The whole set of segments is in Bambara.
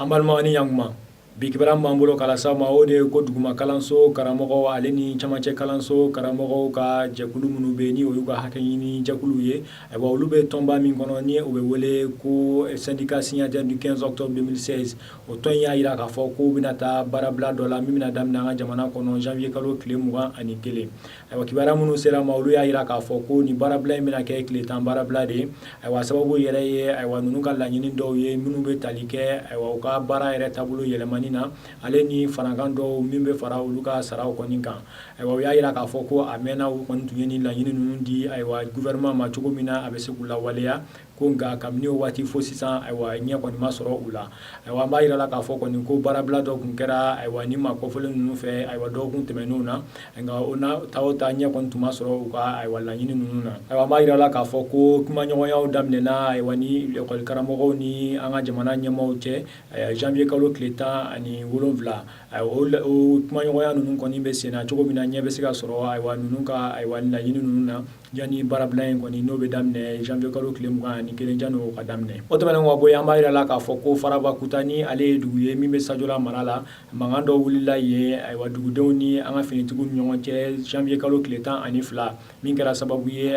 An balima, ni ɲankuma. Bi kibaruya min b'an bolo k'a lase aw ma, o de ye ko duguma kalanso karamɔgɔw ale ni camancɛ kalanso karamɔgɔw ka jɛkulu minnu bɛ yen, ni o y'u ka hakɛ ɲini jɛkulu ye, ayiwa, olu bɛ tɔnba min kɔnɔ, ni o bɛ wele ko Syndicat signataire du 15 octobre 2016, o tɔn in y'a jira k'a fɔ k'u bɛna taa baarabila dɔ la min bɛna daminɛ an ka jamana kɔnɔ janvier kalo tile 21. Ayiwa, kibaruya minnu sera ma, olu y'a jira k'a fɔ ko nin baarabila in bɛna kɛ tile 10 baarabila de ye. Ayiwa, sababu yɛrɛ ye, ayiwa, ninnu ka laɲini dɔw ye minnu bɛ tali kɛ, ayiwa, u ka baara yɛrɛ taabolo yɛlɛmani na, ale ni farankan dɔw min bɛ fara olu ka saraw kɔni kan. Ayiwa, u y'a jira k'a fɔ ko a mɛnna, u kɔni tun ye nin laɲini ninnu di, ayiwa, gouvernement ma cogo min na a bɛ se k'u lawaleya ko, nka kabini o waati fo sisan, ayiwa, ɲɛ kɔni ma sɔrɔ u la. Ayiwa, an b'a jira la k'a fɔ kɔni ko baarabila dɔ tun kɛra, ayiwa, ni maa kɔfɔlen ninnu fɛ, ayiwa, dɔgɔkun tɛmɛnenw na, nka o n'a ta o ta, ɲɛ kɔni tun ma sɔrɔ u ka, ayiwa, laɲini ninnu na. Ayiwa, an b'a jira la k'a fɔ ko kumaɲɔgɔnyaw daminɛna, ayiwa, ni lakɔli karamɔgɔw ni an ka jamana ɲɛmaaw cɛ janvier kalo tile 17. Ayiwa, o kumaɲɔgɔnya ninnu kɔni bɛ senna cogo min na ɲɛ bɛ se ka sɔrɔ, ayiwa, ninnu ka, ayiwa, laɲini ninnu na yanni baarabila in kɔni n'o bɛ daminɛ janvier kalo tile 21, janni o ka daminɛ. O tɛmɛnen ka bɔ yen, an b'a jira la k'a fɔ ko Faraba Kuta, ni ale ye dugu ye min bɛ Sajola mara la, mankan dɔ wulila yen, ayiwa, dugudenw ni an ka finitigiw ni ɲɔgɔn cɛ janvier kalo tile 12, min kɛra sababu ye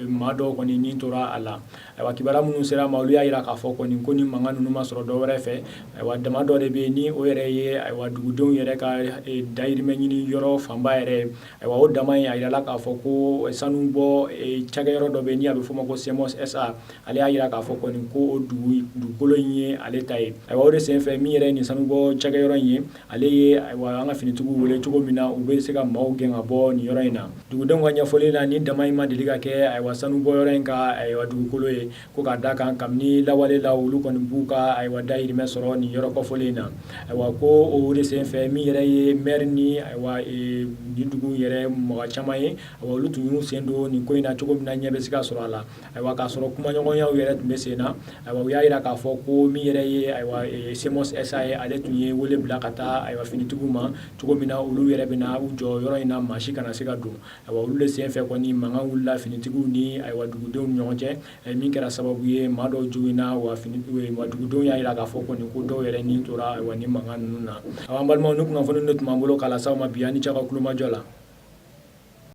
maa dɔw kɔni ni tora a la. Ayiwa, kibaruya minnu sera ma, olu y'a jira k'a fɔ kɔni ko ni mankan ninnu ma sɔrɔ dɔ wɛrɛ fɛ. Ayiwa, dama dɔ de bɛ yen ni o yɛrɛ ye, ayiwa, dugudenw yɛrɛ ka dayirimɛ ɲini yɔrɔ fanba yɛrɛ ye. Ayiwa, o dama in, a jirala k'a fɔ ko sanu bɔ cakɛyɔrɔ dɔ bɛ yen ni a bɛ f'o ma ko CMOS SA, ale y'a jira k'a fɔ kɔni ko o dugukolo in ye ale ta ye. Ayiwa, o de senfɛ, min yɛrɛ ye nin sanu bɔ cakɛyɔrɔ in ye, ale ye, ayiwa, an ka finitigiw wele cogo min na u bɛ se ka maaw gɛn ka bɔ nin yɔrɔ in na. Dugudenw ka ɲɛfɔli la, nin dama in ma deli ka kɛ, ayiwa, sanu bɔ yɔrɔ in ka, ayiwa, dugukolo ye, ko k'a da kan kabini lawale la, olu kɔni b'u ka, ayiwa, dayirimɛ sɔrɔ nin yɔrɔ kɔfɔlen in na. Ayiwa, ko o de senfɛ, min yɛrɛ ye maire ni, ayiwa, nin dugu yɛrɛ mɔgɔ caman ye, ayiwa, olu tun y'u sen don nin ko in na cogo min na ɲɛ bɛ se ka sɔrɔ a la. Ayiwa, k'a sɔrɔ kumaɲɔgɔnyaw yɛrɛ tun bɛ sen na, ayiwa, u y'a jira k'a fɔ ko min yɛrɛ ye, ayiwa, CMOS SA ye, ale tun ye wele bila ka taa, ayiwa, finitigiw ma cogo min na olu yɛrɛ bɛna u jɔ yɔrɔ in na, maa si kana se ka don. Ayiwa, olu de senfɛ kɔni, mankan wulila finitigiw ni, ayiwa, dugudenw ni ɲɔgɔn cɛ, min kɛra sababu ye maa dɔw joginna. Wa dugudenw y'a jira k'a fɔ kɔni ko dɔw yɛrɛ ni tora, ayiwa, ni mankan ninnu na. Ayiwa, an balimaw, ni kunnafoni de tun b'an bolo k'a lase aw ma bi. Aw ni ce aw ka tulomajɔ la.